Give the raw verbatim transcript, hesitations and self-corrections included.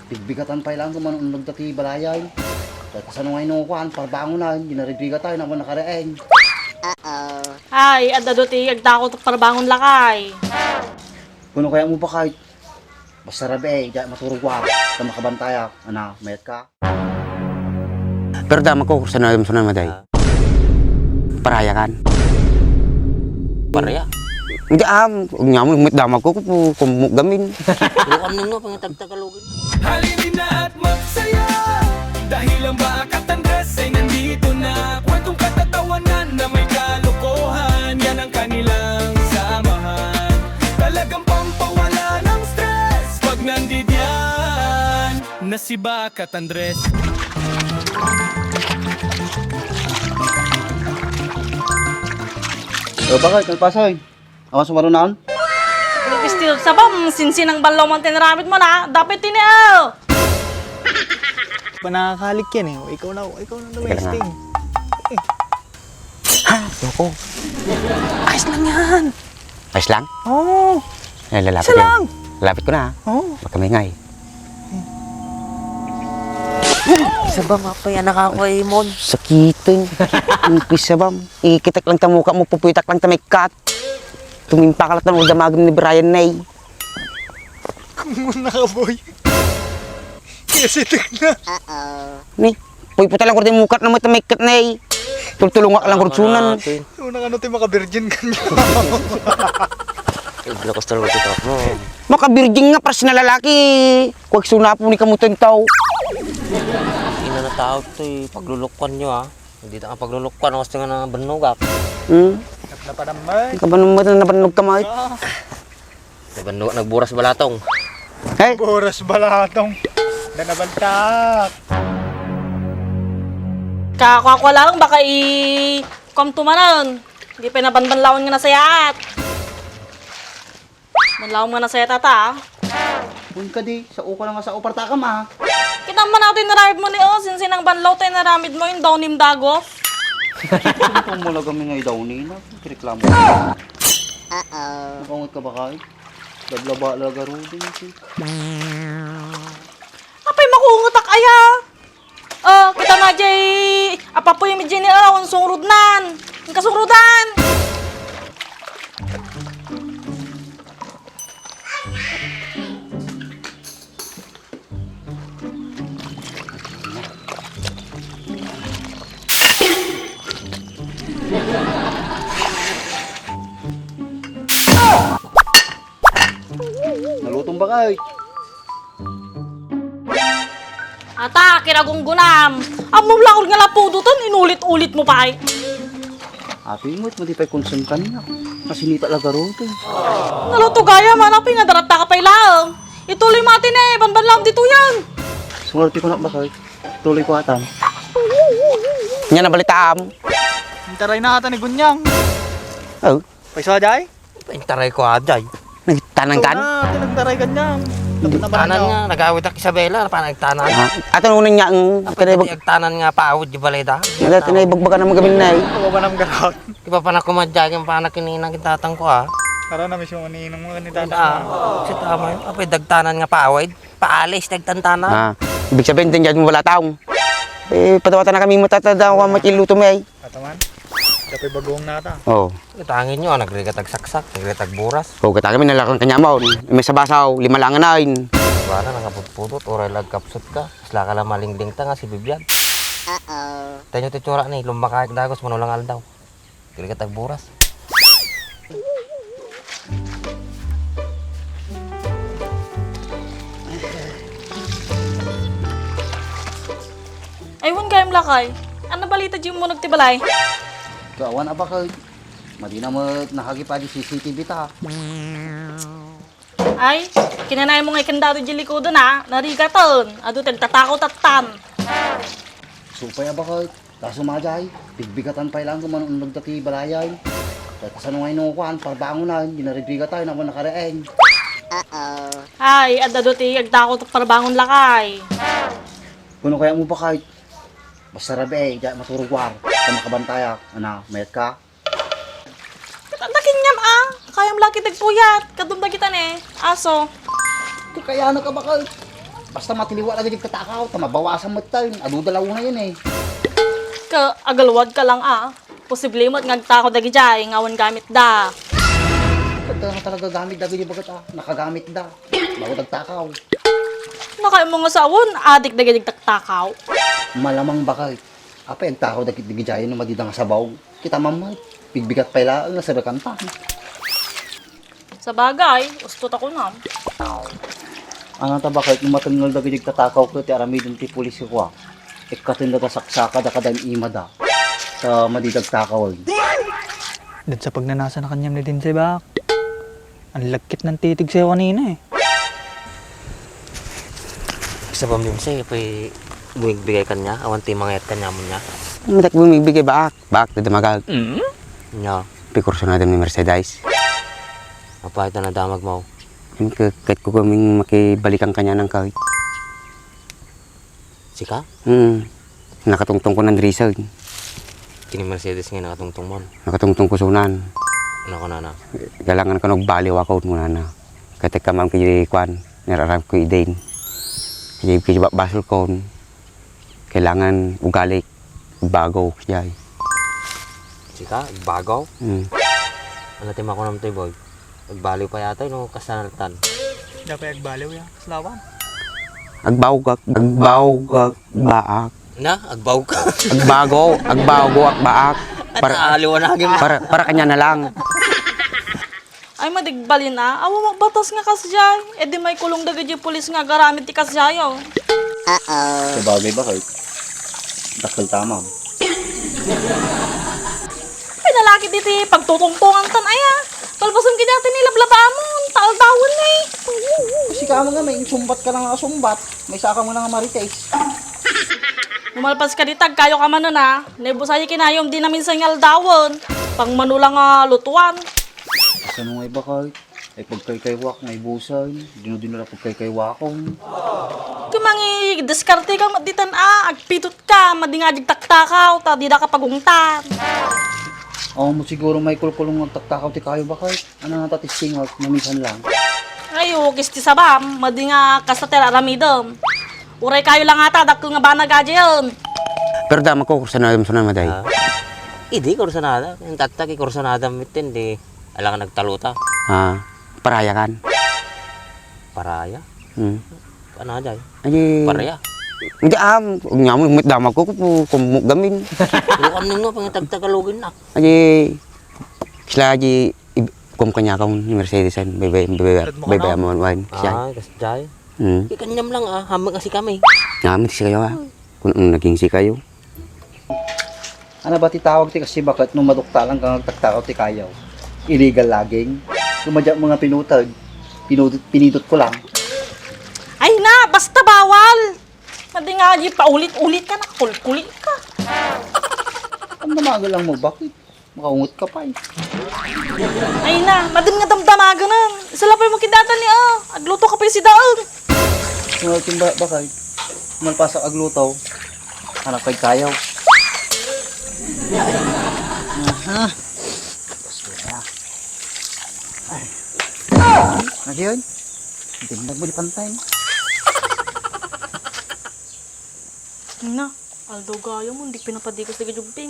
Bigbigatan pay laeng ti manunnog dati balayan. Ket kasano nga ino kuan, parbangonan, dinaribigatan, awan nakareen. Ay, adda do ti agdako ti parbangon lakay. Kuno kaya mo bakay? Basta rabii, diak maturog wa, ta makabantayak. Ana, mayat ka? Pero damagko, saan na, saan na maday? Ah. Parayakan. Paraya? Hindi, ah, nya mo, met damagko, ku-, ku-, kumuk gamin. Pero ano nga, pangitagtagalogin? Halina at magsaya, dahil ang Bakat Andres ay nandito na. Kwentong katatawanan na may kalokohan, yan ang kanilang samahan. Talagang pampawala ng stress pag nandidiyan na si Bakat Andres. O, bakit? Nagpasay? Awan sumarunaon? Mister Sabam, sinsinang banlaw man tinaramid mo na, dapit tini, o! Panakakalik yan eh. Ikaw na, ikaw na Sige na nga. Wasting. Eh. Ha? Loko. Ayos lang yan. Ayos lang? Oo. Ay, lalapit Isa ko. Lang. Lalapit ko na, ha? Oo. Huwag ka maingay. Sabam, apay, anak ako, Imon. Sakitin. Ang pisa, bam. Ikitak lang ta muka mo, pupuitak lang ta may cut. Tumimpa ka lang ta mo damagem ni Brian Nay. Muna ka, boy. Kaya sitik na. Ni, puyputa lang ko di mukat na mo ta may cut, Nay. Tultulunga lang ko sunan. Una ka no, ti maka-virgin ka niya. Ibla ko sa mo. Maka-virgin nga, pras na lalaki. Kuwag suna po ni kamutan tao. Ina na tao to eh. Paglulukuan nyo ah. Hindi ta nga paglulukuan. Ang gusto nga na banugak. Hmm? Napanamay. Kabanong mo na nabannog ka, Mike? Ah. Nabannog, nagburas balatong. Hey! Buras balatong. Na nabaltak. Kakwa ko lang, baka i-, kom tumanan. Di pa nabanbanlawan nga nasayat. Manlaom nga nasaya tata, ah. Kun ka di, sa uka lang nga sa upartakam, ah. Kita man natin naramid mo ni, oh, sinsinang banlaw tayo naramid mo, yung daw nim dagos. Kung mo lagami nga idaw ni na, reklamo. Uh-oh. Nakaungat ka ba kayo? Lablaba, laga, rudin, si. Apay, makungutak, aya. Oh, kita nga jay, apapuy mi jay ni awan sungrodnan. Ang kasungrudan. Nalutong ba kayo? Ata, kinagunggunam. Ammom lang nga lapudotan, inulit-ulit mo pa ay. Ato imot, madi pa'y konsen kaniak. Kasinita la garod eh. Naluto gaya, manapi nga daratta ka pa'y laeng. Ituloy mo atin eh, banbanlam dito yan. Sungarte ko na ba kayo? Tuloy ko atan. Nya nabalitaam. Intaray na ata ni Gunyang. Oh. Paiso, Jay? Intaray ko, Jay. Nagtanan kan? Ito na, ito nagtaray ka niyan. Tanan nga, nag-awit ak Isabela, pa nagtanan. Ah, ato nung niya ang Apa tinay bag- tinay agtanan nga paawit di balay da? Ano, tinay bagbagan ng magamin na eh. Ano ba nang garot? Di ba pa na kumadya yung panak ininang tatang ko, ah? Tara na, mismo maninang mo, ganito Ah, tatang mo. Si tama yun. Apa yung dagtanan nga paawit? Paalis, dagtantanan. Ah, ibig sabihin, din dyan mo wala taong. Eh, patawatan na kami matata daw, ang makiluto may. Ataman? Dapat bagong nata. Oo. Katangin nyo, ah, nagrigat agsaksak, nagrigat agburas. Oo, katangin, may nalakang kanya mo. May sabasaw, lima lang nga nain. Wala, nangaputpudot, oray lagkapsut ka. Isla ka lang malingling ta nga si Bibian. Uh-oh. Tayo ti tsura ni, lumbakayag dagos, manulang aldaw. Nagrigat agburas. Aywan gayam lakay. Ano balita di mo nagtibalay? Kawan a bakit? Madina mo nahagi pa di C C T V ta. Ay, kinanay mo nga ikandado di likodan a. Narigaton. Adu tagtatakot attan. Supay a bakit? Kaso madiay, bigbigatan pay laeng ti manunnog dati balayan. Ket kasano nga ino kuan, parbangonan, dinaribigatan, awan nakareen. Uh-oh. Ay, adda do ti agdako ti parbangon lakay. Kuno kaya mo bakit? Basta rabii, diak maturog wa, ta makabantayak. Ana, mayat ka? Ket adda kaniam a, kayam la ti agpuyat, kadun dagita ne, aso. Ti kayana ka bakit? Basta matiliwa dagiti takaw, ta mabawasan met tayo. Adu da la unay yan eh. Ka, agalwad ka lang a. Posible met nga agtakaw dagidiay nga awan gamitda. Ket nga talaga gamit dagiti baket a, nakagamit da. Bago dagtakaw. Nakaimmo nga sawen, adik dagiti takaw. Malamang baket. Apay agtakaw dagiti dagidiay no madida nga sabaw. Kita man met, bigbigat pay laeng nga sarekanta. Sabagay, usto ta kunam. Ania ta baket no matengngel dagiti takaw ket ti aramiden ti pulis kua. Ikkatenda ta saksakada kada imada. Ta madida agtakaw. Dagsa pagnanasa na kaniam ni Dinsay bak. Ang lagkit ng titig sa'yo kanina eh. Sa pamimsay, apay bumigbigay kanya, awan ti mangayat kanya mo niya. Matak bumigbigay baak, baak, dadamagag. Nya. Pikursunada ni Mercedes. Apay ta nadamag mo? Ket, ket ko kaming makibalikan kanya ng kahit. Sika? Hmm. Nakatungtong ko ng drisa. Kini Mercedes nga nakatungtong mo. Nakatungtong ko sunan. Ano ko na na? Kailangan ko nagbaliw ako muna na. Katek ka ma'am kay kwan, nararam ko idin. Kay, kay ba-, basol ko, kailangan ugalik, bago, jay. Sika, bago? Hmm. Ano ti makunam toy, boy? Agbaliw pa yata, no? Kasanatan. Dapat agbaliw ya. Slawan. Agbawgak, agbawgak, baak. Na, agbawgak. Agbago, agbago, akbaak. Para, aliwan na para, para kanya na lang. Ay, madigbalin a. Awa, magbatas nga kasjay. E di may kulong dagiti pulis nga agaramid ti kasjay, oh. Sabagay baket. Dakkel tamam. Ay, nalakit iti pagtutungtungan tan aya. Palpasen kadi ti ni lablabamon, ta aldawen ni. Kasi ka nga may insumbat ka lang nga sumbat, may saka mo na nga marites. Lumalpas ka di tagkayo ka manen a. Naibusay kinayom di naminsan nga aldawen. Pang mano lang nga lutuan. Kasano nga iba kay? Ay pagkaykaywak, naibusan. Dino-dino lang pagkaykaywakon. Kumangi, diskarte ka mat ditan a. Agpitot ka, madi nga agtaktakaw, ta dida ka pagungtan. Awan mo siguro may kulkulong nga agtaktakaw ti kayo, baket? Ano nga ta ti singwat, mamisan lang? Ay, ukis ti sabam, madi nga kasta ti aramidem. Uray kayo lang ata, dakkel nga banag ajayen. Pero dama ko, kursanadam sunan, maday. Ah? Idi, kursanada. Yung taktak, kursanada, mitin, di, alangan nagtaluta. Ah, parayakan. Paraya? Hmm. Ano, jay? Ay, paraya? Hindi, ah, nga mo, mit damag ko, ku-, ku-, gamin. Pero ano nga, pang tagtagalogin na? Ay, sila, di, ib-, kum kanya ka ni Mercedes, an, bebe, bebe, bebe, mo, wan, siya. Ah, kas jay? Hmm. Di kanyam lang, ah, hamag nga si kami. Namin, si kayo, ah. Kung ano naging si kayo. Ano ba ti tawag ti kasi baket no maduktalan ka nga agtaktakaw ti kayaw? Illegal logging? Kumadya mo nga pinutag, pinudot, pinidot ko lang. Ay na, basta bawal! Madi nga di paulit-ulit ka, nakakulkulit ka. Ang damagal lang mo, bakit? Makaungot ka pa eh. Ay na, madin nga damdamaganan. Isalapay mo kidatan ni, ah. Agluto ka pa yung sidaang. Mga timba, bakay. Malpasak agluto. Anak kay kayaw. Aha. Basura. Ay. Ano yun? Hindi mo nagmuli pantay. Na, aldaw gaya mo, hindi pinapadikas lagi jugping.